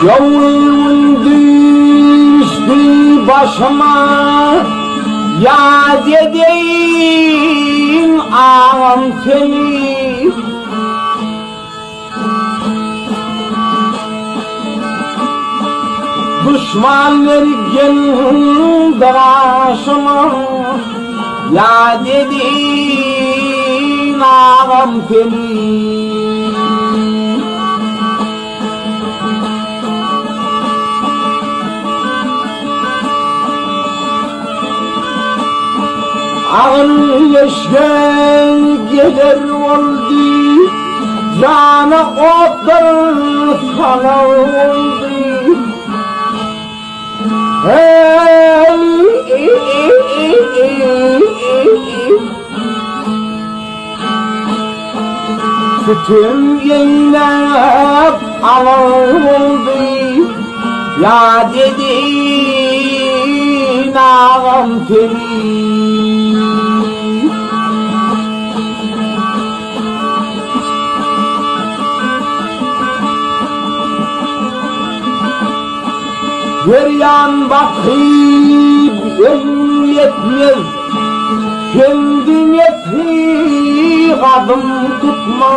Ýowuz gün düşdi başyma, Ýat edeýin agam seni. Duşman mergen daşyma, Ýat edeýin agam seni. Agyr leşger geler boldy, Jana otlar salar boldy. Hey! Sütem eýläp alar boldy, Ýat edeýin agam seni. Her ýan bakyp el ýetmez, Pendi nesigadym tutma.